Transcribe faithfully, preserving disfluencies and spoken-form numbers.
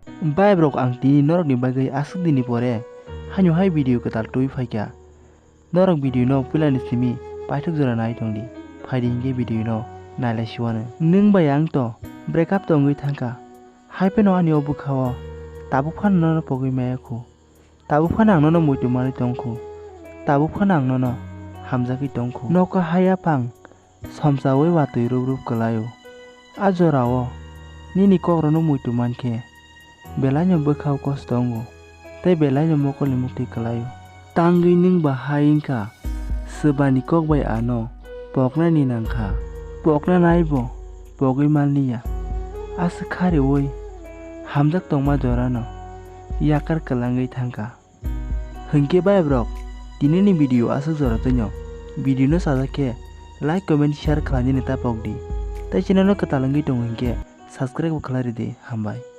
Bhai rok, ang tini norok ni bagwi aswk din ni pore haino hai video kwtal twi phaikha. Norok video no puila ni simi paithak jora nai tongdi, phaidi hinkhe video no nailai siwano. Nwng bai ang to break up tongwi thangkha, hai phano ani o bwkha o tabuk phano nono pogwi maya khu, tabuk phano ang nono muitu manwi tongkhu, tabuk phano ang nono hamjagwi tongkhu. Noka hai aphang somsaui watwi rup rup kwlaio. A jorao nini kokrokno muitu mankhe belaino bwkhao kosto wngo tei belaino mokolni muktwi kwlaio. Tangwi nwng ba hai wngkha, swbani kok bai ano poknani nangkha. Pokna naibo pogwi manliya. Aswk kha riui hamjak tongma jorano yakar kwlangwi thangkha. Hinkhe bhai rok, tinini video aswk jora twino. Video no sajak khe like, comment, share khlainani ta pokdi. Tei channel no kwtal wngwi tongo hinkhe subscribe bo khlai ridi. Hambai.